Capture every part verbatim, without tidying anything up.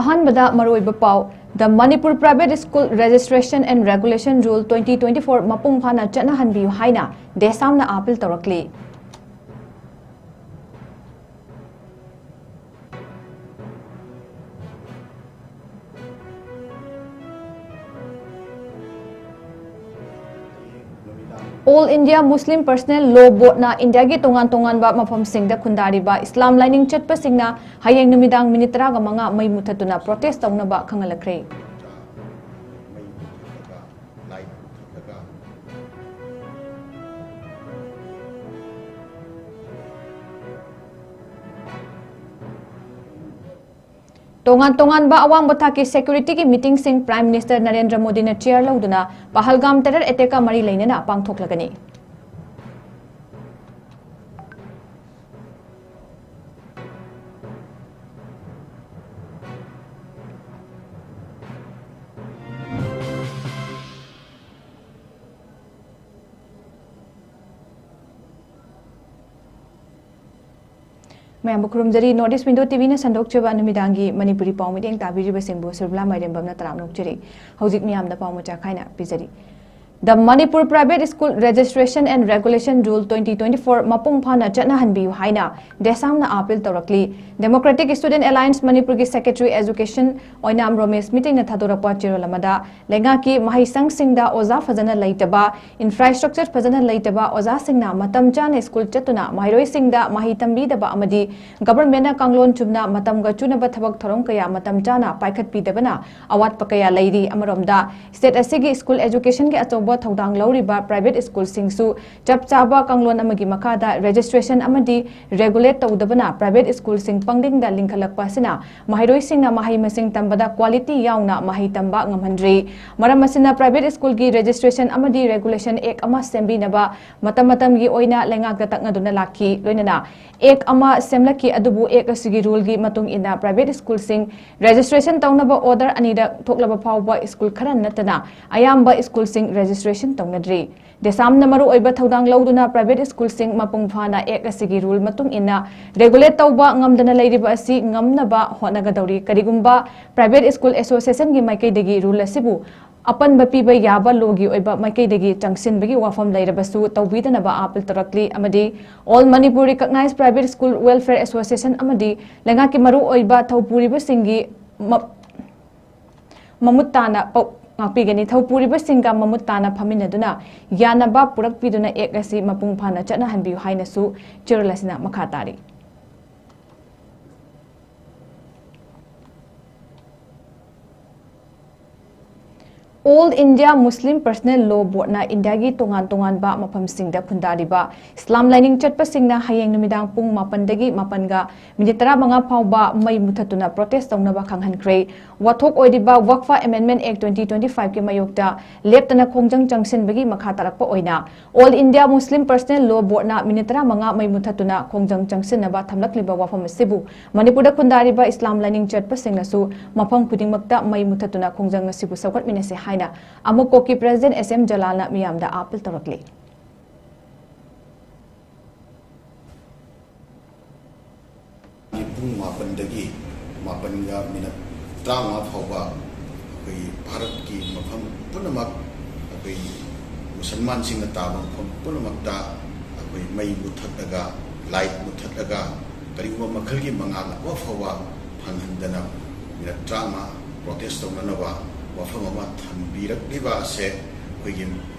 ꯑꯍꯥꯟꯕꯗ ꯃꯔꯨꯑꯣꯏꯕ ꯄꯥꯎ, The Manipur Private School Registration and Regulation Rule twenty twenty-four ꯃꯄꯨꯡ ꯐꯥꯅ ꯆꯠꯅꯍꯟꯕꯤꯌꯨ ꯍꯥꯏꯅ ꯗꯦꯁꯥꯝꯅ ꯑꯥꯄꯤꯜ ꯇꯧꯔꯛꯂꯤ꯫ All India Muslim Personnel Law Boardꯅ ꯏꯟꯗꯤꯌꯥꯒꯤ ꯇꯣꯉꯥꯟ ꯇꯣꯉꯥꯟꯕ ꯃꯐꯝꯁꯤꯡꯗ ꯈꯨꯟꯗꯥꯔꯤꯕ ꯏꯁꯂꯥꯝ ꯂꯥꯏꯅꯤꯡ ꯆꯠꯄꯁꯤꯡꯅ ꯍꯌꯦꯡ ꯅꯨꯃꯤꯗꯥꯡ ꯃꯤꯅꯤꯠ ꯇꯔꯥꯒ ꯃꯉꯥ ꯃꯩ ꯃꯨꯊꯠꯇꯨꯅ ꯄ꯭ꯔꯣꯇꯦꯁ ꯇꯧꯅꯕ ꯈꯪꯍꯜꯂꯛꯈ꯭ꯔꯦ꯫ ꯇꯣꯉꯥꯟ ꯇꯣꯉꯥꯟꯕ ꯑꯋꯥꯡꯕ ꯊꯥꯛꯀꯤ ꯁꯦꯀ꯭ꯌꯨꯔꯤꯇꯤꯒꯤ ꯃꯤꯇꯤꯡꯁꯤꯡ ꯄ꯭ꯔꯥꯏꯝ ꯃꯤꯅꯤꯁꯇꯔ ꯅꯔꯦꯟꯗ꯭ꯔ ꯃꯣꯗꯤꯅ ꯆꯤꯌꯔ ꯂꯧꯗꯨꯅ ꯄꯍꯜꯒꯥꯝ ꯇꯦꯔꯔ ꯑꯦꯇꯦꯛꯀ ꯃꯔꯤ ꯂꯩꯅꯅ ꯄꯥꯡꯊꯣꯛꯂꯒꯅꯤ꯫ ꯃꯌꯥꯝꯕꯨ ꯈꯨꯔꯨꯝꯖꯔꯤ꯫ North East Window ꯇꯤꯚꯤꯅ ꯁꯟꯗꯣꯛꯆꯕ ꯅꯨꯃꯤꯗꯥꯡꯒꯤ ꯃꯅꯤꯄꯨꯔꯤ ꯄꯥꯎ ꯃꯤꯠꯌꯦꯡ ꯇꯥꯕꯤꯔꯤꯕꯁꯤꯡꯕꯨ ꯁꯨꯔꯕꯂꯥ ꯃꯥꯏꯔꯦꯝꯕꯝꯅ ꯇꯔꯥꯝꯅ ꯑꯣꯛꯆꯔꯤ꯫ ꯍꯧꯖꯤꯛ ꯃꯤꯌꯥꯝꯗ ꯄꯥꯎ ꯃꯆꯥ ꯈꯥꯏꯅ ꯄꯤꯖꯔꯤ꯫ The Manipur Private School Registration and Regulation Rule twenty twenty-four ꯃꯄꯨꯡ ꯐꯥꯅ ꯆꯠꯅꯍꯟꯕꯤꯌꯨ ꯍꯥꯏꯅ ꯗꯦꯁꯥꯝꯅ ꯑꯥꯄꯤꯜ ꯇꯧꯔꯛꯂꯤ꯫ Democratic Student Alliance ꯃꯅꯤꯄꯨꯔꯒꯤ ꯁꯦꯀ꯭ꯔꯦꯇꯔꯤ ꯑꯦꯖꯨꯀꯦꯁꯟ ꯑꯣꯏꯅꯥꯝ ꯔꯣꯃꯦꯁ ꯃꯤꯇꯩꯅ ꯊꯥꯗꯣꯔꯛꯄ ꯆꯦꯔꯣꯜ ꯑꯃꯗ, ꯂꯩꯉꯥꯛꯀꯤ ꯃꯍꯩꯁꯪꯁꯤꯡꯗ ꯑꯣꯖꯥ ꯐꯖꯅ ꯂꯩꯇꯕ, ꯏꯟꯐ꯭ꯔꯥꯁ꯭ꯇ꯭ꯔꯛꯆꯔ ꯐꯖꯅ ꯂꯩꯇꯕ, ꯑꯣꯖꯥꯁꯤꯡꯅ ꯃꯇꯝ ꯆꯥꯅ ꯁ꯭ꯀꯨꯜ ꯆꯠꯇꯨꯅ ꯃꯍꯩꯔꯣꯏꯁꯤꯡꯗ ꯃꯍꯩ ꯇꯝꯕꯤꯗꯕ ꯑꯃꯗꯤ ꯒꯚꯔꯟꯃꯦꯟꯠꯅ ꯀꯥꯡꯂꯣꯟ ꯆꯨꯝꯅ ꯃꯇꯝꯒ ꯆꯨꯅꯕ ꯊꯕꯛ ꯊꯧꯔꯝ ꯀꯌꯥ ꯃꯇꯝ ꯆꯥꯅ ꯄꯥꯏꯈꯠꯄꯤꯗꯕꯅ ꯑꯋꯥꯠꯄ ꯀꯌꯥ ꯂꯩꯔꯤ꯫ ꯑꯃꯔꯣꯝꯗ, ꯁ꯭ꯇꯦꯠ ꯑꯁꯤꯒꯤ ꯁ꯭ꯀꯨꯜ ꯑꯦꯖꯨꯀꯦꯁꯟꯒꯤ ꯑꯆꯧꯕ ꯊꯧꯗꯥꯡ ꯂꯧꯔꯤꯕ ꯄ꯭ꯔꯥꯏꯚꯦꯠ ꯁ꯭ꯀꯨꯜꯁꯤꯡꯁꯨ ꯆꯞ ꯆꯥꯕ ꯀꯥꯡꯂꯣꯟ ꯑꯃꯒꯤ ꯃꯈꯥꯗ ꯔꯦꯖꯤꯁꯇ꯭ꯔꯦꯁꯟ ꯑꯃꯗꯤ ꯔꯦꯒꯨꯂꯦꯠ ꯇꯧꯗꯕꯅ ꯄ꯭ꯔꯥꯏꯚꯦꯠ ꯁ꯭ꯀꯨꯜꯁꯤꯡ ꯄꯪꯂꯤꯡꯗ ꯂꯤꯡꯈꯠꯂꯛꯄ ꯑꯁꯤꯅ ꯃꯍꯩꯔꯣꯏꯁꯤꯡꯅ ꯃꯍꯩ ꯃꯁꯤꯡ ꯇꯝꯕꯗ ꯀ꯭ꯋꯥꯂꯤꯇꯤ ꯌꯥꯎꯅ ꯃꯍꯩ ꯇꯝꯕ ꯉꯝꯍꯟꯗ꯭ꯔꯤ꯫ ꯃꯔꯝ ꯑꯁꯤꯅ ꯄ꯭ꯔꯥꯏꯚꯦꯠ ꯁ꯭ꯀꯨꯜꯒꯤ ꯔꯦꯖꯤꯁꯇ꯭ꯔꯦꯁꯟ ꯑꯃꯗꯤ ꯔꯦꯒꯨꯂꯦꯁꯟ ꯑꯦꯛ ꯑꯃ ꯁꯦꯝꯕꯤꯅꯕ ꯃꯇꯝ ꯃꯇꯝꯒꯤ ꯑꯣꯏꯅ ꯂꯩꯉꯥꯛꯇ ꯇꯛꯅꯗꯨꯅ ꯂꯥꯛꯈꯤ꯫ ꯂꯣꯏꯅꯅ ꯑꯦꯛ ꯑꯃ ꯁꯦꯝꯂꯛꯈꯤ, ꯑꯗꯨꯕꯨ ꯑꯦꯛ ꯑꯁꯤꯒꯤ ꯔꯨꯜꯒꯤ ꯃꯇꯨꯡ ꯏꯟꯅ ꯄ꯭ꯔꯥꯏꯚꯦꯠ ꯁ꯭ꯀꯨꯜꯁꯤꯡ ꯔꯦꯖꯤꯁꯇ꯭ꯔꯦꯁꯟ ꯇꯧꯅꯕ ꯑꯣꯔꯗꯔ ꯑꯅꯤꯔꯛ ꯊꯣꯛꯂꯕ ꯐꯥꯎꯕ ꯁ꯭ꯀꯨꯜ ꯈꯔ ꯅꯠꯇꯅ ꯑꯌꯥꯝꯕ ꯁ꯭ꯀꯨꯜꯁꯤꯡ ꯔꯦꯖꯤꯁꯇ꯭ꯔꯦꯁꯟ ꯔꯦꯖꯤꯁꯇ꯭ꯔꯦꯁꯟ ꯇꯧꯅꯗ꯭ꯔꯤ꯫ ꯗꯦꯁꯥꯝꯅ ꯃꯔꯨꯑꯣꯏꯕ ꯊꯧꯗꯥꯡ ꯂꯧꯗꯨꯅ ꯄ꯭ꯔꯥꯏꯚꯦꯠ ꯁ꯭ꯀꯨꯜꯁꯤꯡ ꯃꯄꯨꯡ ꯐꯥꯅ ꯑꯦꯛ ꯑꯁꯤꯒꯤ ꯔꯨꯜ ꯃꯇꯨꯡ ꯏꯟꯅ ꯔꯦꯒꯨꯂꯦꯠ ꯇꯧꯕ ꯉꯝꯗꯅ ꯂꯩꯔꯤꯕ ꯑꯁꯤ ꯉꯝꯅꯕ ꯍꯣꯠꯅꯒꯗꯧꯔꯤ꯫ ꯀꯔꯤꯒꯨꯝꯕ ꯄ꯭ꯔꯥꯏꯚꯦꯠ ꯁ꯭ꯀꯨꯜ ꯑꯦꯁꯣꯁꯤꯌꯦꯁꯟꯒꯤ ꯃꯥꯏꯀꯩꯗꯒꯤ ꯔꯨꯜ ꯑꯁꯤꯕꯨ ꯑꯄꯟꯕ ꯄꯤꯕ ꯌꯥꯕ ꯂꯣꯒꯤ ꯑꯣꯏꯕ ꯃꯥꯏꯀꯩꯗꯒꯤ ꯆꯪꯁꯤꯟꯕꯒꯤ ꯋꯥꯐꯝ ꯂꯩꯔꯕꯁꯨ ꯇꯧꯕꯤꯗꯅꯕ ꯑꯥꯄꯤꯜ ꯇꯧꯔꯛꯂꯤ ꯑꯃꯗꯤ All Manipur Recognized Private School Welfare Association ꯑꯃꯗꯤ ꯂꯩꯉꯥꯛꯀꯤ ꯃꯔꯨꯑꯣꯏꯕ ꯊꯧꯄꯨꯔꯤꯕꯁꯤꯡꯒꯤ ꯃ-, ꯃꯃꯨꯠ ꯇꯥꯅ ꯄꯧ-, ꯉꯥꯛꯄꯤꯒꯅꯤ꯫ ꯊꯧꯄꯨꯔꯤꯕꯁꯤꯡꯒ ꯃꯃꯨꯠ ꯇꯥꯅ ꯐꯝꯃꯤꯟꯅꯗꯨꯅ ꯌꯥꯅꯕ ꯄꯨꯔꯛꯄꯤꯗꯨꯅ ꯑꯦꯛ ꯑꯁꯤ ꯃꯄꯨꯡ ꯐꯥꯅ ꯆꯠꯅꯍꯟꯕꯤꯌꯨ ꯍꯥꯏꯅꯁꯨ ꯆꯦꯔꯣꯜ ꯑꯁꯤꯅ ꯃꯈꯥ ꯇꯥꯔꯤ꯫ All India Muslim Personal Law Boardꯅ ꯏꯟꯗꯤꯌꯥꯒꯤ ꯇꯣꯉꯥꯟ ꯇꯣꯉꯥꯟꯕ ꯃꯐꯝꯁꯤꯡꯗ ꯈꯨꯟꯗꯥꯔꯤꯕ ꯏꯁꯂꯥꯝ ꯂꯥꯏꯅꯤꯡ ꯆꯠꯄꯁꯤꯡꯅ ꯍꯌꯦꯡ ꯅꯨꯃꯤꯗꯥꯡ ꯄꯨꯡ ꯃꯥꯄꯟꯗꯒꯤ ꯃꯥꯄꯟꯒ ꯃꯤꯅꯤꯠ ꯇꯔꯥꯃꯉꯥ ꯐꯥꯎꯕ ꯃꯩ ꯃꯨꯊꯠꯇꯨꯅ ꯄ꯭ꯔꯣꯇꯦꯁ ꯇꯧꯅꯕ ꯈꯪꯍꯟꯈ꯭ꯔꯦ꯫ ꯋꯥꯊꯣꯛ ꯑꯣꯏꯔꯤꯕ ꯋꯛꯐ ꯑꯦꯃꯦꯟꯗꯃꯦꯟ ꯑꯦꯛ twenty twenty fiveꯀꯤ ꯃꯥꯌꯣꯛꯇ ꯂꯦꯞꯇꯅ ꯈꯣꯡꯖꯪ ꯆꯪꯁꯤꯟꯕꯒꯤ ꯃꯈꯥ ꯇꯥꯔꯛꯄ ꯑꯣꯏꯅ All India Muslim Personal Law Boardꯅ ꯃꯤꯅꯤꯠ ꯇꯔꯥꯃꯉꯥ ꯃꯩ ꯃꯨꯊꯠꯇꯨꯅ ꯈꯣꯡꯖꯪ ꯆꯪꯁꯤꯟꯅꯕ ꯊꯝꯂꯛꯂꯤꯕ ꯋꯥꯐꯝ ꯑꯁꯤꯕꯨ ꯃꯅꯤꯄꯨꯔꯗ ꯈꯨꯟꯗꯥꯔꯤꯕ ꯏꯁꯂꯥꯝ ꯂꯥꯏꯅꯤꯡ ꯆꯠꯄꯁꯤꯡꯅꯁꯨ ꯃꯐꯝ ꯈꯨꯗꯤꯡꯃꯛꯇ ꯃꯩ ꯃꯨꯊꯠꯇꯨꯅ ꯈꯣꯡꯖꯪ ꯑꯁꯤꯕꯨ ꯁꯧꯒꯠꯃꯤꯟꯅꯁꯤ ꯍꯥꯏꯅ ꯑꯃꯨꯛ ꯀꯣꯀꯤ ꯄ꯭ꯔꯦꯁꯤꯗꯦꯟꯠ ꯑꯦꯁ ꯑꯦꯝ ꯖꯂꯥꯜꯅ ꯃꯤꯌꯥꯝꯗ ꯑꯥꯄꯤꯜ ꯇꯧꯔꯛꯂꯤ꯫ ꯄꯨꯡ ꯃꯥꯄꯟꯗꯒꯤ ꯃꯥꯄꯟꯒ ꯃꯤꯅꯠ ꯇꯔꯥꯃꯉꯥ ꯐꯥꯎꯕ ꯑꯩꯈꯣꯏꯒꯤ ꯚꯥꯔꯠꯀꯤ ꯃꯐꯝ ꯄꯨꯝꯅꯃꯛ, ꯑꯩꯈꯣꯏ ꯃꯨꯁꯜꯃꯥꯟꯁꯤꯡꯅ ꯇꯥꯕ ꯃꯐꯝ ꯄꯨꯝꯅꯃꯛꯇ ꯑꯩꯈꯣꯏ ꯃꯩ ꯃꯨꯊꯠꯂꯒ, ꯂꯥꯏꯠ ꯃꯨꯊꯠꯂꯒ, ꯀꯔꯤꯒꯨꯝꯕ ꯃꯈꯜꯒꯤ ꯃꯉꯥꯜ ꯑꯃ ꯐꯥꯎꯕ ꯐꯪꯍꯟꯗꯅ ꯃꯤꯅꯠ ꯇꯔꯥꯃꯉꯥ ꯄ꯭ꯔꯣꯇꯦꯁ ꯇꯧꯅꯅꯕ ꯋꯥꯐꯝ ꯑꯃ ꯊꯝꯕꯤꯔꯛꯂꯤꯕ ꯑꯁꯦ ꯑꯩꯈꯣꯏꯒꯤ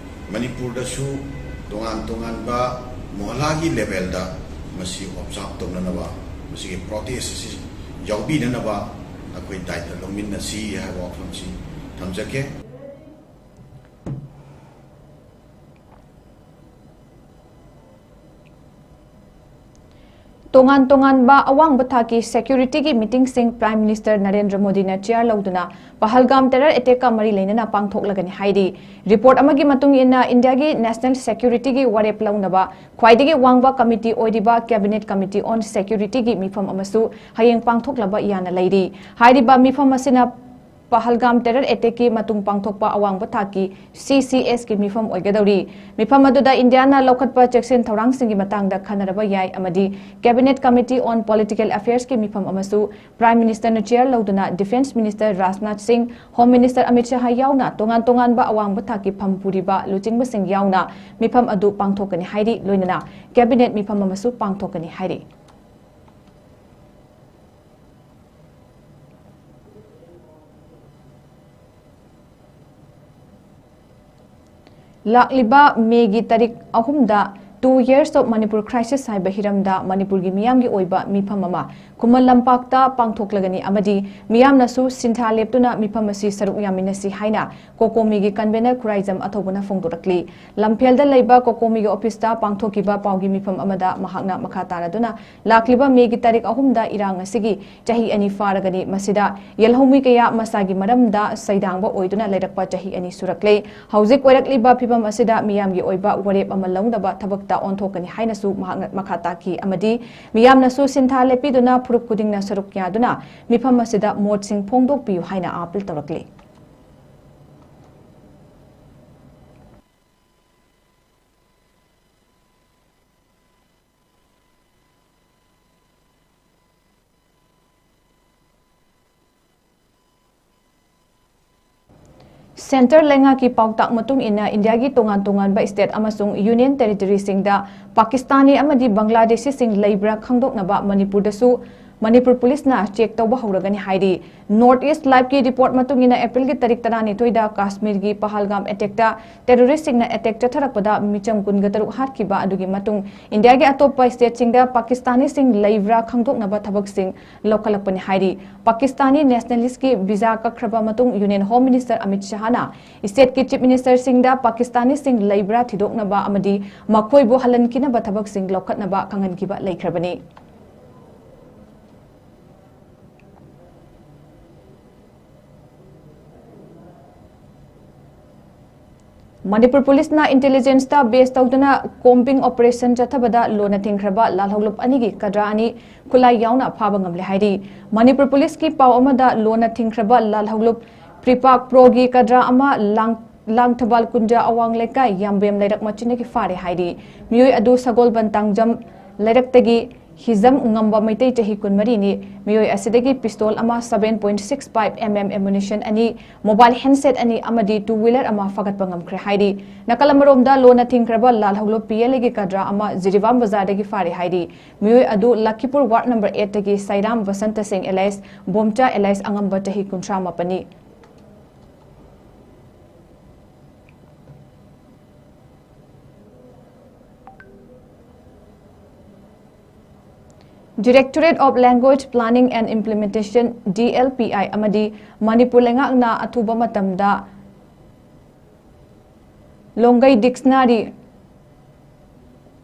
ꯃꯅꯤꯄꯨꯔꯗꯁꯨ ꯇꯣꯉꯥꯟ ꯇꯣꯉꯥꯟꯕ ꯃꯣꯍꯂꯥꯒꯤ ꯂꯦꯚꯦꯜꯗ ꯃꯁꯤ ꯑꯣꯕꯖꯥꯔꯕ ꯇꯧꯅꯅꯕ, ꯃꯁꯤꯒꯤ ꯄ꯭ꯔꯣꯇꯦꯁ ꯑꯁꯤ ꯌꯥꯎꯕꯤꯅꯅꯕ ꯑꯩꯈꯣꯏ ꯗꯥꯏꯇ ꯂꯧꯃꯤꯟꯅꯁꯤ ꯍꯥꯏꯕ ꯋꯥꯐꯝꯁꯤ ꯊꯝꯖꯒꯦ꯫ ꯇꯣꯉꯥꯟ ꯇꯣꯉꯥꯟꯕ ꯑꯋꯥꯡꯕ ꯊꯥꯛꯀꯤ ꯁꯦꯀ꯭ꯌꯨꯔꯤꯇꯤꯒꯤ ꯃꯤꯇꯤꯡꯁꯤꯡ Prime Minister ꯅꯔꯦꯟꯗ꯭ꯔ ꯃꯣꯗꯤꯅ ꯆꯤꯌꯥꯔ ꯂꯧꯗꯨꯅ ꯄꯍꯜꯒꯥꯝ ꯇꯦꯔꯔ ꯑꯦꯇꯦꯛꯀ ꯃꯔꯤ ꯂꯩꯅꯅ ꯄꯥꯡꯊꯣꯛꯂꯒꯅꯤ ꯍꯥꯏꯔꯤ꯫ ꯔꯤꯄꯣꯔꯠ ꯑꯃꯒꯤ ꯃꯇꯨꯡ ꯏꯟꯅ, ꯏꯟꯗꯤꯌꯥꯒꯤ ꯅꯦꯁꯅꯦꯜ ꯁꯦꯀ꯭ꯌꯨꯔꯤꯇꯤꯒꯤ ꯋꯥꯔꯦꯞ ꯂꯧꯅꯕ ꯈ꯭ꯋꯥꯏꯗꯒꯤ ꯋꯥꯡꯕ ꯀꯃꯤꯇꯤ ꯑꯣꯏꯔꯤꯕ Cabinet Committee on Securityꯒꯤ ꯃꯤꯐꯝ ꯑꯃꯁꯨ ꯍꯌꯦꯡ ꯄꯥꯡꯊꯣꯛꯂꯕ ꯌꯥꯅ ꯂꯩꯔꯤ꯫ ꯍꯥꯏꯔꯤꯕ ꯃꯤꯐꯝ ꯑꯁꯤꯅ ꯄꯍꯜꯒꯥꯝ terror attack ꯀꯤ ꯃꯇꯨꯡ ꯄꯥꯡꯊꯣꯛꯄ ꯑꯋꯥꯡꯕ ꯊꯥꯛꯀꯤ C C S ꯀꯤ ꯃꯤꯐꯝ ꯑꯣꯏꯒꯗꯧꯔꯤ꯫ ꯃꯤꯐꯝ ꯑꯗꯨꯗ ꯏꯟꯗꯤꯌꯥꯅ ꯂꯧꯈꯠꯄ ꯆꯦꯛꯁꯤꯟ ꯊꯧꯔꯥꯡꯁꯤꯡꯒꯤ ꯃꯇꯥꯡꯗ ꯈꯟꯅꯔꯕ ꯌꯥꯏ ꯑꯃꯗꯤ Cabinet Committee on Political Affairs ꯀꯤ ꯃꯤꯐꯝ ꯑꯃꯁꯨ Prime Minister ꯅ chair ꯂꯧꯗꯨꯅ Defence Minister ꯔꯥꯖꯅꯥꯊ ꯁꯤꯡ, Home Minister ꯑꯃꯤꯠ ꯁꯍꯥ ꯌꯥꯎꯅ ꯇꯣꯉꯥꯟ ꯇꯣꯉꯥꯟꯕ ꯑꯋꯥꯡꯕ ꯊꯥꯛꯀꯤ ꯐꯝ ꯄꯨꯔꯤꯕ ꯂꯨꯆꯤꯡꯕꯁꯤꯡ ꯌꯥꯎꯅ ꯃꯤꯐꯝ ꯑꯗꯨ ꯄꯥꯡꯊꯣꯛꯀꯅꯤ ꯍꯥꯏꯔꯤ꯫ ꯂꯣꯏꯅꯅ Cabinet ꯃꯤꯐꯝ ꯑꯃꯁꯨ ꯄꯥꯡꯊꯣꯛꯀꯅꯤ ꯍꯥꯏꯔꯤ꯫ ꯂꯥꯛꯂꯤꯕ ꯃꯦꯒꯤ ꯇꯥꯔꯤꯛ ꯑꯍꯨꯝꯗ Two Years of Manipur Crisis ꯍꯥꯏꯕ ꯍꯤꯔꯝꯗ ꯃꯅꯤꯄꯨꯔꯒꯤ ꯃꯤꯌꯥꯝꯒꯤ ꯑꯣꯏꯕ ꯃꯤꯐꯝ ꯑꯃ ꯈꯨꯃꯟ ꯂꯝꯄꯥꯛꯇ ꯄꯥꯡꯊꯣꯛꯂꯒꯅꯤ ꯑꯃꯗꯤ ꯃꯤꯌꯥꯝꯅꯁꯨ ꯁꯤꯟꯊꯥ ꯂꯦꯞꯇꯨꯅ ꯃꯤꯐꯝ ꯑꯁꯤ ꯁꯔꯨꯛ ꯌꯥꯃꯤꯟꯅꯁꯤ ꯍꯥꯏꯅ ꯀꯣꯀꯣꯃꯤꯒꯤ convener ꯈꯨꯔꯥꯏꯖꯝ ꯑꯊꯧꯕꯅ ꯐꯣꯡꯗꯣꯔꯛꯂꯤ꯫ ꯂꯝꯐꯦꯜꯗ ꯂꯩꯕ ꯀꯣꯀꯣꯃꯤꯒꯤ office ꯇ ꯄꯥꯡꯊꯣꯛꯈꯤꯕ ꯄꯥꯎꯒꯤ ꯃꯤꯐꯝ ꯑꯃꯗ ꯃꯍꯥꯛꯅ ꯃꯈꯥ ꯇꯥꯔꯗꯨꯅ ꯂꯥꯛꯂꯤꯕ ꯃꯦꯒꯤ ꯇꯥꯔꯤꯛ ꯑꯍꯨꯝꯗ ꯏꯔꯥꯡ ꯑꯁꯤꯒꯤ ꯆꯍꯤ ꯑꯅꯤ ꯐꯥꯔꯒꯅꯤ꯫ ꯃꯁꯤꯗ ꯌꯦꯜꯍꯧꯃꯤ ꯀꯌꯥ ꯃꯁꯥꯒꯤ ꯃꯔꯝꯗ ꯁꯩꯗꯥꯡꯕ ꯑꯣꯏꯗꯨꯅ ꯂꯩꯔꯛꯄ ꯆꯍꯤ ꯑꯅꯤ ꯁꯨꯔꯛꯂꯦ꯫ ꯍꯧꯖꯤꯛ ꯑꯣꯏꯔꯛꯂꯤꯕ ꯐꯤꯕꯝ ꯑꯁꯤꯗ ꯃꯤꯌꯥꯝꯒꯤ ꯑꯣꯏꯕ ꯋꯥꯔꯦꯞ ꯑꯃ ꯂꯧꯅꯕ ꯊꯕꯛꯇ ꯑꯣꯟꯊꯣꯛꯀꯅꯤ ꯍꯥꯏꯅꯁꯨ ꯃꯍꯥꯛꯅ ꯃꯈꯥ ꯇꯥꯈꯤ ꯑꯃꯗꯤ ꯃꯤꯌꯥꯝꯅꯁꯨ ꯁꯤꯟꯊꯥ ꯂꯦꯞꯄꯤꯗꯨꯅ ꯐꯨꯔꯨꯞ ꯈꯨꯗꯤꯡꯅ ꯁꯔꯨꯛ ꯌꯥꯗꯨꯅ ꯃꯤꯐꯝ ꯑꯁꯤꯗ ꯃꯣꯠꯁꯤꯡ ꯐꯣꯡꯗꯣꯛꯄꯤꯌꯨ ꯍꯥꯏꯅ appeal ꯇꯧꯔꯛꯂꯤ꯫ Centre ꯂꯩꯉꯥꯛꯀꯤ ꯄꯥꯎꯇꯥꯛ ꯃꯇꯨꯡ ꯏꯟꯅ ꯏꯟꯗꯤꯌꯥꯒꯤ ꯇꯣꯉꯥꯟ ꯇꯣꯉꯥꯟꯕ state ꯑꯃꯁꯨꯡ Union Territory ꯁꯤꯡꯗ ꯄꯥꯀꯤꯁꯇꯥꯅꯤ ꯑꯃꯗꯤ ꯕꯪꯒ꯭ꯂꯥꯗꯦꯁꯤꯁꯤꯡ ꯂꯩꯕ꯭ꯔꯥ ꯈꯪꯗꯣꯛꯅꯕ ꯃꯅꯤꯄꯨꯔꯗꯁꯨ ꯃꯅꯤꯄꯨꯔ ꯄꯨꯂꯤꯁꯅ check ꯇꯧꯕ ꯍꯧꯔꯒꯅꯤ ꯍꯥꯏꯔꯤ꯫ North East Live ꯀꯤ report ꯃꯇꯨꯡ ꯏꯟꯅ April ꯒꯤ ꯇꯥꯔꯤꯛ ꯇꯔꯥꯅꯤꯊꯣꯏꯗ ꯀꯥꯁꯃꯤꯔꯒꯤ ꯄꯍꯜꯒꯥꯝ attack ꯇ terrorist ꯁꯤꯡꯅ attack ꯆꯠꯊꯔꯛꯄꯗ ꯃꯤꯆꯝ ꯀꯨꯟꯒ ꯇꯔꯨꯛ ꯍꯥꯠꯈꯤꯕ ꯑꯗꯨꯒꯤ ꯃꯇꯨꯡ ꯏꯟꯗꯤꯌꯥꯒꯤ ꯑꯇꯣꯞꯄ state ꯁꯤꯡꯗ ꯄꯥꯀꯤꯁꯇꯥꯅꯤꯁꯤꯡ ꯂꯩꯕ꯭ꯔꯥ ꯈꯪꯗꯣꯛꯅꯕ ꯊꯕꯛꯁꯤꯡ ꯂꯧꯈꯠꯂꯛꯄꯅꯤ ꯍꯥꯏꯔꯤ꯫ ꯄꯥꯀꯤꯁꯇꯥꯅꯤ nationalist ꯀꯤ visa ꯀꯛꯈ꯭ꯔꯕ ꯃꯇꯨꯡ Union Home Minister Amit ꯁꯍꯥꯅ state ꯀꯤ Chief Minister ꯁꯤꯡꯗ ꯄꯥꯀꯤꯁꯇꯥꯅꯤꯁꯤꯡ ꯂꯩꯕ꯭ꯔꯥ ꯊꯤꯗꯣꯛꯅꯕ ꯑꯃꯗꯤ ꯃꯈꯣꯏꯕꯨ ꯍꯜꯍꯟꯈꯤꯅꯕ ꯊꯕꯛꯁꯤꯡ ꯂꯧꯈꯠꯅꯕ ꯈꯪꯍꯟꯈꯤꯕ ꯂꯩꯈ꯭ꯔꯕꯅꯤ꯫ ꯃꯅꯤꯄꯨꯔ ꯄꯨꯂꯤꯁꯅ ꯏꯟꯇꯦꯂꯤꯖꯦꯟꯁꯇ ꯕꯦꯁ ꯇꯧꯗꯨꯅ ꯀꯣꯝꯕꯤꯡ ꯑꯣꯄꯔꯦꯁꯟ ꯆꯠꯊꯕꯗ ꯂꯣꯟꯅ ꯊꯤꯡꯈ꯭ꯔꯕ ꯂꯥꯜꯍꯧꯂꯨꯞ ꯑꯅꯤꯒꯤ ꯀꯗ꯭ꯔꯥ ꯑꯅꯤ ꯈꯨꯠꯂꯥꯏ ꯌꯥꯎꯅ ꯐꯥꯕ ꯉꯝꯂꯦ ꯍꯥꯏꯔꯤ꯫ ꯃꯅꯤꯄꯨꯔ ꯄꯨꯂꯤꯁꯀꯤ ꯄꯥꯎ ꯑꯃꯗ ꯂꯣꯟꯅ ꯊꯤꯡꯈ꯭ꯔꯕ ꯂꯥꯜꯍꯧꯂꯨꯞ ꯄ꯭ꯔꯤꯄꯥꯛ ꯄ꯭ꯔꯣꯒꯤ ꯀꯗ꯭ꯔꯥ ꯑꯃ ꯂꯥꯡ-, ꯂꯥꯡꯊꯕꯥꯜ ꯀꯨꯟꯖ ꯑꯋꯥꯡ ꯂꯩꯀꯥꯏ ꯌꯥꯝꯕꯦꯝ ꯂꯩꯔꯛ ꯃꯆꯤꯟꯗꯒꯤ ꯐꯥꯔꯦ ꯍꯥꯏꯔꯤ꯫ ꯃꯤꯑꯣꯏ ꯑꯗꯨ ꯁꯒꯣꯜꯕꯟ ꯇꯥꯡꯖꯝ ꯂꯩꯔꯛꯇꯒꯤ ꯍꯤꯖꯝ ꯉꯝꯕ ꯃꯩꯇꯩ, ꯆꯍꯤ ꯀꯨꯟꯃꯔꯤꯅꯤ꯫ ꯃꯤꯑꯣꯏ ꯑꯁꯤꯗꯒꯤ ꯄꯤꯁꯇꯣꯜ ꯑꯃ, seven point six five M M ammunition ꯑꯅꯤ, ꯃꯣꯕꯥꯏꯜ ꯍꯦꯟꯁꯦꯠ ꯑꯅꯤ ꯑꯃꯗꯤ ꯇꯨ ꯋꯤꯂꯔ ꯑꯃ ꯐꯒꯠꯄ ꯉꯝꯈ꯭ꯔꯦ ꯍꯥꯏꯔꯤ꯫ ꯅꯥꯀꯜ ꯑꯃꯔꯣꯝꯗ ꯂꯣꯟꯅ ꯊꯤꯡꯈ꯭ꯔꯕ ꯂꯥꯜꯍꯧꯂꯨꯞ ꯄꯤ ꯑꯦꯜ ꯑꯦꯒꯤ ꯀꯗ꯭ꯔꯥ ꯑꯃ ꯖꯤꯔꯤꯕꯥꯝ ꯕꯖꯥꯔꯗꯒꯤ ꯐꯥꯔꯦ ꯍꯥꯏꯔꯤ꯫ ꯃꯤꯑꯣꯏ ꯑꯗꯨ ꯂꯈꯤꯄꯨꯔ ꯋꯥꯔꯗ ꯅꯝꯕꯔ ꯑꯦꯠꯇꯒꯤ ꯁꯩꯔꯥꯝ ꯕꯁꯟꯇ ꯁꯤꯡ alias ꯕꯣꯝꯆꯥ alias ꯑꯉꯝꯕ, ꯆꯍꯤ ꯀꯨꯟꯊ꯭ꯔꯥ ꯃꯥꯄꯟꯅꯤ꯫ Directorate of Language Planning and Implementation, D L P I, ꯑꯃꯗꯤ ꯃꯅꯤꯄꯨꯔ ꯂꯩꯉꯥꯛꯅ ꯑꯊꯨꯕ ꯃꯇꯝꯗ ꯂꯣꯡꯒꯩ ꯗꯤꯛꯁꯅꯥꯔꯤ,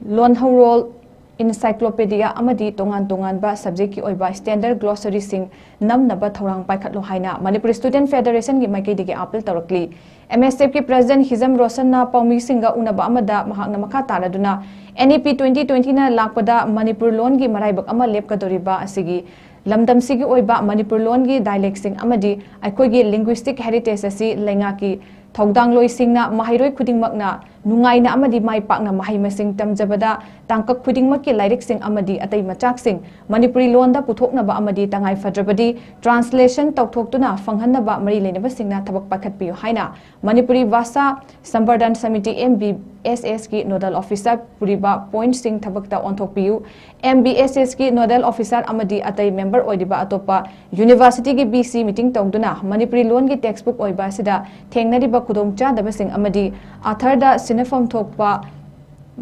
ꯂꯣꯟꯍꯧꯔꯣꯜ, encyclopedia ꯑꯃꯗꯤ ꯇꯣꯉꯥꯟ ꯇꯣꯉꯥꯟꯕ subjectꯀꯤ ꯑꯣꯏꯕ standard glossaryꯁꯤꯡ ꯅꯝꯅꯕ ꯊꯧꯔꯥꯡ ꯄꯥꯏꯈꯠꯂꯨ ꯍꯥꯏꯅ ꯃꯅꯤꯄꯨꯔ Student Federationꯒꯤ ꯃꯥꯏꯀꯩꯗꯒꯤ appeal ꯇꯧꯔꯛꯂꯤ꯫ M S Fꯀꯤ President ꯍꯤꯖꯝ ꯔꯣꯁꯟꯅ ꯄꯥꯎꯃꯤꯁꯤꯡꯒ ꯎꯅꯕ ꯑꯃꯗ ꯃꯍꯥꯛꯅ ꯃꯈꯥ ꯇꯥꯔꯗꯨꯅ N E P twenty twentyꯅ ꯂꯥꯛꯄꯗ ꯃꯅꯤꯄꯨꯔ ꯂꯣꯟꯒꯤ ꯃꯔꯥꯏꯕꯛ ꯑꯃ ꯂꯦꯞꯀꯗꯧꯔꯤꯕ ꯑꯁꯤꯒꯤ ꯂꯝꯗꯝꯁꯤꯒꯤ ꯑꯣꯏꯕ ꯃꯅꯤꯄꯨꯔ ꯂꯣꯟꯒꯤ dialectꯁꯤꯡ ꯑꯃꯗꯤ ꯑꯩꯈꯣꯏꯒꯤ linguistic heritageꯁꯤ ꯂꯩꯉꯥꯛꯀꯤ ꯊꯧꯗꯥꯡꯂꯣꯏꯁꯤꯡꯅ ꯃꯍꯩꯔꯣꯏ ꯈꯨꯗꯤꯡꯃꯛꯅ ꯅꯨꯡꯉꯥꯏꯅ ꯑꯃꯗꯤ ꯃꯥꯏ ꯄꯥꯛꯅ ꯃꯍꯩ ꯃꯁꯤꯡ ꯇꯝꯖꯕꯗ ꯇꯥꯡꯀꯛ ꯈꯨꯗꯤꯡꯃꯛꯀꯤ ꯂꯥꯏꯔꯤꯛꯁꯤꯡ ꯑꯃꯗꯤ ꯑꯇꯩ ꯃꯆꯥꯛꯁꯤꯡ ꯃꯅꯤꯄꯨꯔꯤ ꯂꯣꯟꯗ ꯄꯨꯊꯣꯛꯅꯕ ꯑꯃꯗꯤ ꯇꯉꯥꯏ ꯐꯗ꯭ꯔꯕꯗꯤ translation ꯇꯧꯊꯣꯛꯇꯨꯅ ꯐꯪꯍꯟꯅꯕ ꯃꯔꯤ ꯂꯩꯅꯕꯁꯤꯡꯅ ꯊꯕꯛ ꯄꯥꯏꯈꯠꯄꯤꯌꯨ ꯍꯥꯏꯅ Manipuri ꯚꯥꯁꯥ ꯁꯝꯕꯔꯙꯟ samiti, M B S Sꯀꯤ nodal officer ꯄꯨꯔꯤꯕ pointꯁꯤꯡ ꯊꯕꯛꯇ ꯑꯣꯟꯊꯣꯛꯄꯤꯌꯨ꯫ M B S Sꯀꯤ nodal officer ꯑꯃꯗꯤ ꯑꯇꯩ member ꯑꯣꯏꯔꯤꯕ ꯑꯇꯣꯞꯄ universityꯒꯤ V C meeting ꯇꯧꯗꯨꯅ ꯃꯅꯤꯄꯨꯔꯤ ꯂꯣꯟꯒꯤ textbook ꯑꯣꯏꯕ ꯑꯁꯤꯗ ꯊꯦꯡꯅꯔꯤꯕ ꯈꯨꯗꯣꯡꯆꯥꯗꯕꯁꯤꯡ ꯑꯃꯗꯤ authorꯗ ꯁꯤꯟꯅꯐꯝ ꯊꯣꯛꯄ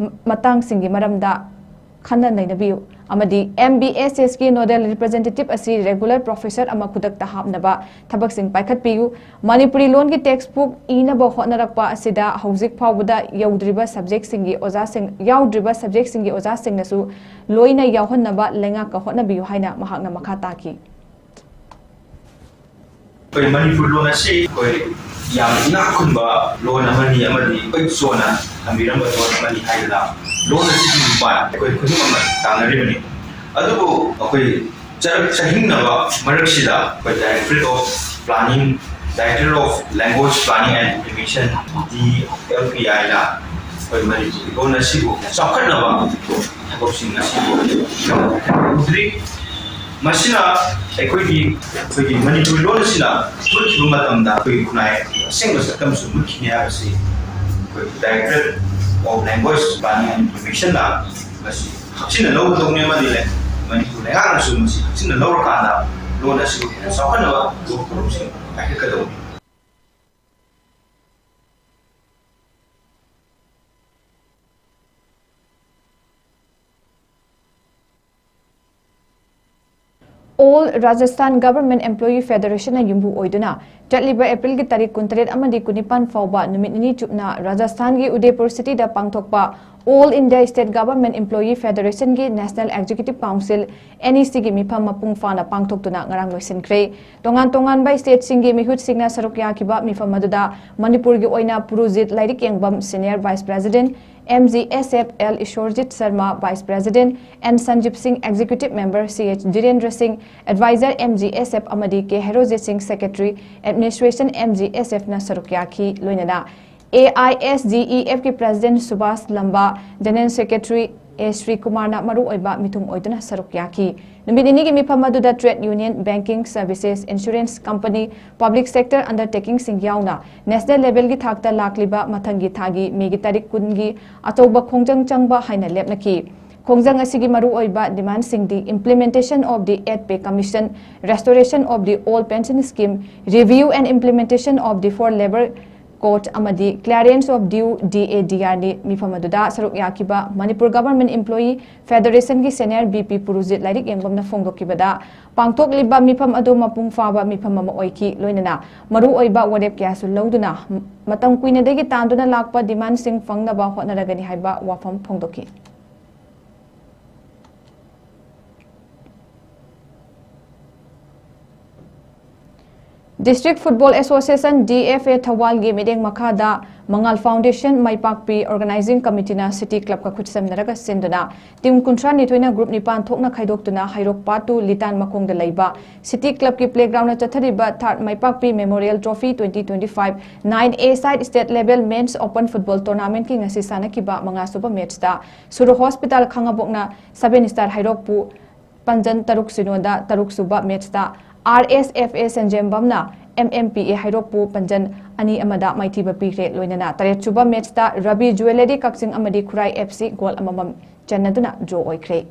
ꯃ-, ꯃꯇꯥꯡꯁꯤꯡꯒꯤ ꯃꯔꯝꯗ ꯈꯟꯅ ꯅꯩꯅꯕꯤꯌꯨ꯫ ꯑꯃꯗꯤ M B S Sꯀꯤ nodal representative ꯑꯁꯤ regular professor ꯑꯃ ꯈꯨꯗꯛꯇ ꯍꯥꯞꯅꯕ ꯊꯕꯛꯁꯤꯡ ꯄꯥꯏꯈꯠꯄꯤꯌꯨ꯫ ꯃꯅꯤꯄꯨꯔꯤ ꯂꯣꯟꯒꯤ textbook ꯏꯅꯕ ꯍꯣꯠꯅꯔꯛꯄ ꯑꯁꯤꯗ ꯍꯧꯖꯤꯛ ꯐꯥꯎꯕꯗ ꯌꯧꯗ꯭ꯔꯤꯕ subjectꯁꯤꯡꯒꯤ ꯑꯣꯖꯥꯁꯤꯡ, ꯌꯥꯎꯗ꯭ꯔꯤꯕ subjectꯁꯤꯡꯒꯤ ꯑꯣꯖꯥꯁꯤꯡꯅꯁꯨ ꯂꯣꯏꯅ ꯌꯥꯎꯍꯟꯅꯕ ꯂꯩꯉꯥꯛꯀ ꯍꯣꯠꯅꯕꯤꯌꯨ ꯍꯥꯏꯅ ꯃꯍꯥꯛꯅ ꯃꯈꯥ ꯇꯥꯈꯤ꯫ ꯑꯩꯈꯣꯏ ꯃꯅꯤꯄꯨꯔ ꯂꯣꯟ ꯑꯁꯤ ꯑꯩꯈꯣꯏ ꯌꯥꯝꯅ ꯏꯅꯥꯛ ꯈꯨꯟꯕ ꯂꯣꯟ ꯑꯃꯅꯤ ꯑꯃꯗꯤ ꯑꯩꯈꯣꯏ ꯏꯁꯣꯔꯅ ꯊꯝꯕꯤꯔꯝꯕ ꯂꯣꯟ ꯑꯃꯅꯤ ꯍꯥꯏꯗꯅ ꯂꯣꯟ ꯑꯁꯤꯒꯤ ꯃꯄꯥꯟ ꯑꯩꯈꯣꯏ ꯈꯨꯗꯤꯡꯃꯛꯅ ꯇꯥꯟꯅꯔꯤꯕꯅꯤ꯫ ꯑꯗꯨꯕꯨ ꯑꯩꯈꯣꯏ ꯆꯔꯛ ꯆꯍꯤꯡꯅꯕ ꯃꯔꯛꯁꯤꯗ ꯑꯩꯈꯣꯏ Directorate of Planning, Directorate of Language Planning and Implementation, D L P I ꯅ ꯑꯩꯈꯣꯏ ꯃꯅꯤꯄꯨꯔꯤ ꯂꯣꯟ ꯑꯁꯤꯕꯨ ꯆꯥꯎꯈꯠꯅꯕ ꯊꯕꯛꯁꯤꯡ ꯑꯁꯤꯕꯨ ꯎꯗ꯭ꯔꯤ꯫ ꯃꯁꯤꯅ ꯑꯩꯈꯣꯏꯒꯤ ꯑꯩꯈꯣꯏꯒꯤ ꯃꯅꯤꯄꯨꯔꯤ ꯂꯣꯟ ꯑꯁꯤꯅ ꯃꯨꯠꯈꯤꯕ ꯃꯇꯝꯗ ꯑꯩꯈꯣꯏꯒꯤ ꯈꯨꯟꯅꯥꯏ ꯑꯁꯦꯡꯕ ꯁꯛꯇꯝꯁꯨ ꯃꯨꯠꯈꯤꯅꯤ ꯍꯥꯏꯕꯁꯤ ꯑꯩꯈꯣꯏ Directorate of Language Planning and Implementation ꯅ ꯃꯁꯤ ꯍꯛꯆꯤꯟꯅ ꯂꯧꯒꯗꯧꯅꯤ ꯑꯃꯗꯤ ꯂꯩ꯫ ꯃꯅꯤꯄꯨꯔ ꯂꯩꯉꯥꯛꯅꯁꯨ ꯃꯁꯤ ꯍꯛꯆꯤꯟꯅ ꯂꯧꯔꯀꯥꯟꯗ ꯂꯣꯟ ꯑꯁꯤꯕꯨ ꯍꯦꯟꯅ ꯆꯥꯎꯈꯠꯅꯕ ꯊꯕꯛ ꯊꯧꯔꯝꯁꯤꯡ ꯄꯥꯏꯈꯠꯀꯗꯧꯅꯤ꯫ All Rajasthan Government Employee Federation ꯅ ꯌꯨꯝꯕꯨ ꯑꯣꯏꯗꯨꯅ ꯆꯠꯂꯤꯕ ꯑꯦꯄ꯭ꯔꯤꯜꯒꯤ ꯇꯥꯔꯤꯛ ꯀꯨꯟꯇꯔꯦꯠ ꯑꯃꯗꯤ ꯀꯨꯟꯅꯤꯄꯥꯟ ꯐꯥꯎꯕ ꯅꯨꯃꯤꯠ ꯅꯤꯅꯤ ꯆꯨꯞꯅ ꯔꯥꯖꯁꯊꯥꯟꯒꯤ ꯎꯗꯦꯄꯨꯔ ꯁꯤꯇꯤꯗ ꯄꯥꯡꯊꯣꯛꯄ All India State Government Employee Federation ꯒꯤ National Executive Council, N E C ꯒꯤ ꯃꯤꯐꯝ ꯃꯄꯨꯡ ꯐꯥꯅ ꯄꯥꯡꯊꯣꯛꯇꯨꯅ ꯉꯔꯥꯡ ꯂꯣꯏꯁꯤꯟꯈ꯭ꯔꯦ꯫ ꯇꯣꯉꯥꯟ ꯇꯣꯉꯥꯟꯕ ꯁ꯭ꯇꯦꯠꯁꯤꯡꯒꯤ ꯃꯤꯍꯨꯠꯁꯤꯡꯅ ꯁꯔꯨꯛ ꯌꯥꯈꯤꯕ ꯃꯤꯐꯝ ꯑꯗꯨꯗ ꯃꯅꯤꯄꯨꯔꯒꯤ ꯑꯣꯏꯅ ꯄꯨꯔꯨꯖꯤꯠ ꯂꯥꯏꯔꯤꯛ ꯌꯦꯡꯕꯝ Senior Vice President, M G S F, L ꯏꯁꯣꯔꯖꯤꯠ Sharma, Vice President, N ꯁꯟꯖꯤꯞ ꯁꯤꯡ, Executive Member, C H ꯙꯤꯔꯦꯟꯗ꯭ꯔ ꯁꯤꯡ, Advisor, M G S F, ꯑꯃꯗꯤ K ꯍꯦꯔꯣꯖꯤꯠ ꯁꯤꯡ, Secretary, Administration, M G S F ꯅ ꯁꯔꯨꯛ ꯌꯥꯈꯤ꯫ ꯂꯣꯏꯅꯅ A I S D E F ꯀꯤ President Subhas ꯂꯝꯕꯥ, General Secretary A ꯁ꯭ꯔꯤ ꯀꯨꯃꯥꯔꯅ ꯃꯔꯨꯑꯣꯏꯕ ꯃꯤꯊꯨꯡ ꯑꯣꯏꯗꯨꯅ ꯁꯔꯨꯛ ꯌꯥꯈꯤ꯫ ꯅꯨꯃꯤꯠ ꯅꯤꯅꯤꯒꯤ ꯃꯤꯐꯝ ꯑꯗꯨꯗ trade union, banking services, insurance company, public sector undertaking ꯁꯤꯡ ꯌꯥꯎꯅ national level ꯒꯤ ꯊꯥꯛꯇ ꯂꯥꯛꯂꯤꯕ ꯃꯊꯪꯒꯤ ꯊꯥꯒꯤ ꯃꯦꯒꯤ ꯇꯥꯔꯤꯛ ꯀꯨꯟꯒꯤ ꯑꯆꯧꯕ ꯈꯣꯡꯖꯪ ꯆꯪꯕ ꯍꯥꯏꯅ ꯂꯦꯞꯅꯈꯤ꯫ ꯈꯣꯡꯖꯪ ꯑꯁꯤꯒꯤ ꯃꯔꯨꯑꯣꯏꯕ demand ꯁꯤꯡꯗꯤ Implementation of the Eighth Pay Commission, Restoration of the Old Pension Scheme, Review and Implementation of the Four Labour Code ꯑꯃꯗꯤ Clearance of Due, D A D R ꯅꯤ꯫ ꯃꯤꯐꯝ ꯑꯗꯨꯗ ꯁꯔꯨꯛ ꯌꯥꯈꯤꯕ ꯃꯅꯤꯄꯨꯔ Government Employee Federation ꯒꯤ Senior V P ꯄꯨꯔꯨꯖꯤꯠ ꯂꯥꯏꯔꯤꯛ ꯌꯦꯡꯕꯝꯅ ꯐꯣꯡꯗꯣꯛꯈꯤꯕꯗ, ꯄꯥꯡꯊꯣꯛꯂꯤꯕ ꯃꯤꯐꯝ ꯑꯗꯨ ꯃꯄꯨꯡ ꯐꯥꯕ ꯃꯤꯐꯝ ꯑꯃ ꯑꯣꯏꯈꯤ꯫ ꯂꯣꯏꯅꯅ ꯃꯔꯨꯑꯣꯏꯕ ꯋꯥꯔꯦꯞ ꯀꯌꯥꯁꯨ ꯂꯧꯗꯨꯅ ꯃꯇꯝ ꯀꯨꯏꯅꯗꯒꯤ ꯇꯥꯟꯗꯨꯅ ꯂꯥꯛꯄ demand ꯁꯤꯡ ꯐꯪꯅꯕ ꯍꯣꯠꯅꯔꯒꯅꯤ ꯍꯥꯏꯕ ꯋꯥꯐꯝ ꯐꯣꯡꯗꯣꯛꯈꯤ꯫ District Football Association, D F A, ꯊꯧꯕꯥꯜꯒꯤ ꯃꯤꯠꯌꯦꯡ ꯃꯈꯥꯗ ꯃꯉꯥꯜ Foundation ꯃꯥꯏꯄꯥꯛꯄꯤ Organizing Committeeꯅ City Clubꯀ ꯈꯨꯠꯁꯝꯅꯔꯒ ꯁꯤꯟꯗꯨꯅ team ꯀꯨꯟꯊ꯭ꯔꯥ ꯅꯤꯊꯣꯏꯅ group ꯅꯤꯄꯥꯟ ꯊꯣꯛꯅ ꯈꯥꯏꯗꯣꯛꯇꯨꯅ ꯍꯩꯔꯣꯛ part two ꯂꯤꯇꯥꯟ ꯃꯈꯣꯡꯗ ꯂꯩꯕ City Clubꯀꯤ playgroundꯗ ꯆꯠꯊꯔꯤꯕ Third ꯃꯥꯏꯄꯥꯛꯄꯤ Memorial Trophy twenty twenty-five nine A side State Level Men's Open Football Tournamentꯀꯤ ꯉꯁꯤ ꯁꯥꯟꯅꯈꯤꯕ ꯃꯉꯥꯁꯨꯕ matchꯇ ꯁꯨꯔꯨ Hospital ꯈꯥꯉꯕꯣꯛꯅ Seven Star ꯍꯩꯔꯣꯛꯄꯨ ꯄꯥꯟꯖꯜ ꯇꯔꯨꯛ ꯁꯤꯅꯣꯗ, ꯇꯔꯨꯛꯁꯨꯕ matchꯇ R S F A ꯁꯟꯖꯦꯝꯕꯝꯅ M M P A ꯍꯩꯔꯣꯛꯄꯨ ꯄꯥꯟꯖꯜ ꯑꯅꯤ ꯑꯃꯗ ꯃꯥꯏꯊꯤꯕ ꯄꯤꯈ꯭ꯔꯦ꯫ ꯂꯣꯏꯅꯅ ꯇꯔꯦꯠꯁꯨꯕ matchꯇ Rabi Jewellery ꯀꯛꯆꯤꯡ ꯑꯃꯗꯤ ꯈꯨꯔꯥꯏ F C goal ꯑꯃꯃꯝ ꯆꯟꯅꯗꯨꯅ draw ꯑꯣꯏꯈ꯭ꯔꯦ꯫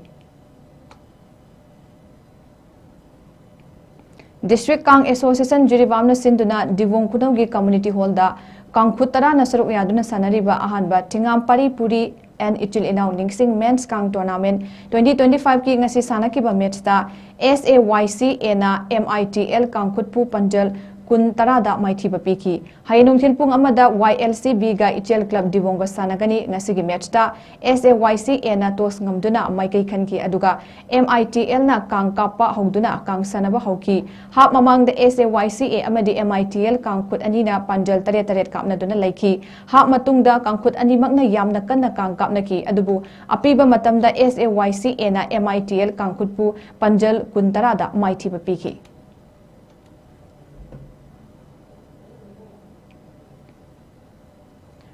District Kang Association ꯖꯤꯔꯤꯕꯥꯝꯅ ꯁꯤꯟꯗꯨꯅ ꯗꯤꯕꯣꯡ ꯈꯨꯅꯧꯒꯤ Community Hallꯗ ꯀꯥꯡꯈꯨꯠ ꯇꯔꯥꯅ ꯁꯔꯨꯛ ꯌꯥꯗꯨꯅ ꯁꯥꯟꯅꯔꯤꯕ ꯑꯍꯥꯟꯕ ꯊꯤꯉꯥꯝ ꯄꯥꯔꯤ ꯄꯨꯔꯤ and ꯏꯆꯤꯜ ꯏꯅꯥꯎ ꯅꯤꯡꯁꯤꯡ Men's Kang Tournament twenty twenty-fiveꯀꯤ ꯉꯁꯤ ꯁꯥꯟꯅꯈꯤꯕ matchꯇ S A Y C Aꯅ M I T L ꯀꯥꯡꯈꯨꯠꯄꯨ ꯄꯥꯟꯖꯜ ꯀꯨꯟ ꯇꯔꯥꯗ ꯃꯥꯏꯊꯤꯕ ꯄꯤꯈꯤ꯫ ꯍꯌꯦꯡ ꯅꯨꯡꯊꯤꯜ ꯄꯨꯡ ꯑꯃꯗ Y L C Bꯒ ꯏꯆꯦꯜ Club ꯗꯤꯕꯣꯡꯒ ꯁꯥꯟꯅꯒꯅꯤ꯫ ꯉꯁꯤꯒꯤ matchꯇ S A Y C Aꯅ toss ꯉꯝꯗꯨꯅ ꯃꯥꯏꯀꯩ ꯈꯟꯈꯤ, ꯑꯗꯨꯒ M I T Lꯅ ꯀꯥꯡ ꯀꯥꯞꯄ ꯍꯧꯗꯨꯅ ꯀꯥꯡ ꯁꯥꯟꯅꯕ ꯍꯧꯈꯤ꯫ Half ꯃꯃꯥꯡꯗ S A Y C A ꯑꯃꯗꯤ M I T L ꯀꯥꯡꯈꯨꯠ ꯑꯅꯤꯅ ꯄꯥꯟꯖꯜ ꯇꯔꯦꯠ ꯇꯔꯦꯠ ꯀꯥꯞꯅꯗꯨꯅ ꯂꯩꯈꯤ꯫ Half ꯃꯇꯨꯡꯗ ꯀꯥꯡꯈꯨꯠ ꯑꯅꯤꯃꯛꯅ ꯌꯥꯝꯅ ꯀꯟꯅ ꯀꯥꯡ ꯀꯥꯞꯅꯈꯤ, ꯑꯗꯨꯕꯨ ꯑꯄꯤꯕ ꯃꯇꯝꯗ S A Y C Aꯅ M I T L ꯀꯥꯡꯈꯨꯠꯄꯨ ꯄꯥꯟꯖꯜ ꯀꯨꯟ ꯇꯔꯥꯗ ꯃꯥꯏꯊꯤꯕ ꯄꯤꯈꯤ꯫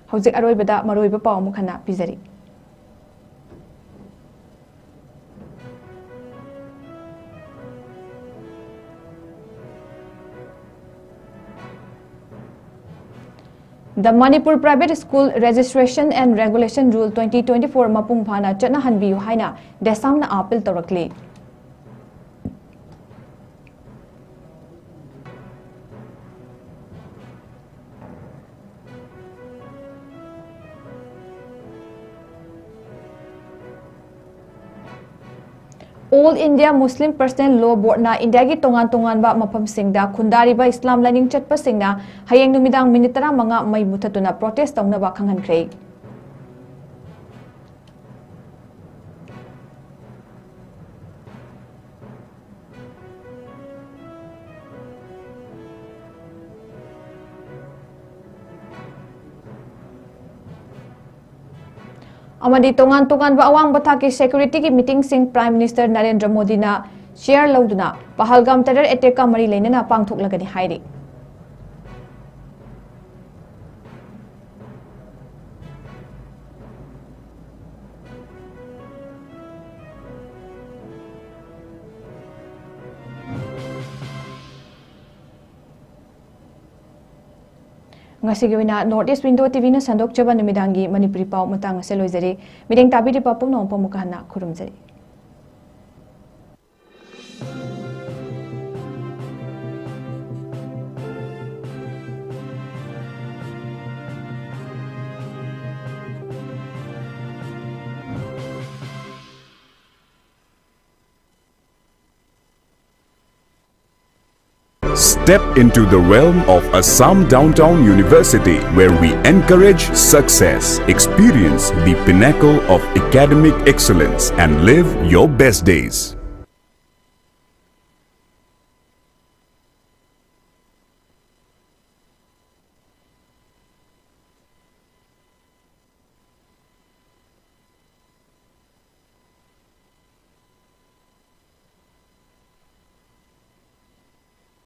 ꯍꯧꯖꯤꯛ ꯑꯔꯣꯏꯕꯗ ꯃꯔꯨꯑꯣꯏꯕ ꯄꯥꯎ ꯑꯃꯨꯛ ꯍꯟꯅ ꯄꯤꯖꯔꯤ꯫ The Manipur Private School Registration and Regulation Rule twenty twenty-four ꯃꯄꯨꯡ ꯐꯥꯅ ꯆꯠꯅꯍꯟꯕꯤꯌꯨ ꯍꯥꯏꯅ ꯗꯦꯁꯥꯝꯅ appeal ꯇꯧꯔꯛꯂꯤ꯫ All India Muslim Personal Law Boardꯅ ꯏꯟꯗꯤꯌꯥꯒꯤ ꯇꯣꯉꯥꯟ ꯇꯣꯉꯥꯟꯕ ꯃꯐꯝꯁꯤꯡꯗ ꯈꯨꯟꯗꯥꯔꯤꯕ ꯏꯁꯂꯥꯝ ꯂꯥꯏꯅꯤꯡ ꯆꯠꯄꯁꯤꯡꯅ ꯍꯌꯦꯡ ꯅꯨꯃꯤꯗꯥꯡ ꯃꯤꯅꯤꯠ ꯇꯔꯥꯃꯉꯥ ꯃꯩ ꯃꯨꯊꯠꯇꯨꯅ protest ꯇꯧꯅꯕ ꯈꯪꯍꯟꯈ꯭ꯔꯦ꯫ ꯑꯃꯗꯤ ꯇꯣꯉꯥꯟ ꯇꯣꯉꯥꯟꯕ ꯑꯋꯥꯡꯕ ꯊꯥꯛꯀꯤ ꯁꯦꯀ꯭ꯌꯨꯔꯤꯇꯤꯒꯤ ꯃꯤꯇꯤꯡꯁꯤꯡ ꯄ꯭ꯔꯥꯏꯝ ꯃꯤꯅꯤꯁꯇꯔ ꯅꯔꯦꯟꯗ꯭ꯔ ꯃꯣꯗꯤꯅ ꯆꯤꯌꯔ ꯂꯧꯗꯨꯅ ꯄꯍꯜꯒꯥꯝ ꯇꯦꯔꯔ ꯑꯦꯇꯦꯛꯀ ꯃꯔꯤ ꯂꯩꯅꯅ ꯄꯥꯡꯊꯣꯛꯂꯒꯅꯤ ꯍꯥꯏꯔꯤ꯫ ꯉꯁꯤꯒꯤ ꯑꯣꯏꯅ North East Window ꯇꯤꯚꯤꯅ ꯁꯟꯗꯣꯛꯆꯕ ꯅꯨꯃꯤꯗꯥꯡꯒꯤ ꯃꯅꯤꯄꯨꯔꯤ ꯄꯥꯎ ꯃꯇꯥꯡ ꯑꯁꯤ ꯂꯣꯏꯖꯔꯦ꯫ ꯃꯤꯠꯌꯦꯡ ꯇꯥꯕꯤꯔꯤꯕ ꯄꯨꯝꯅꯃꯛꯄꯨ ꯑꯃꯨꯛꯀ ꯍꯟꯅ ꯈꯨꯔꯨꯝꯖꯔꯤ꯫ Step into the realm of Assam Downtown University, where we encourage success, experience the pinnacle of academic excellence, and live your best days.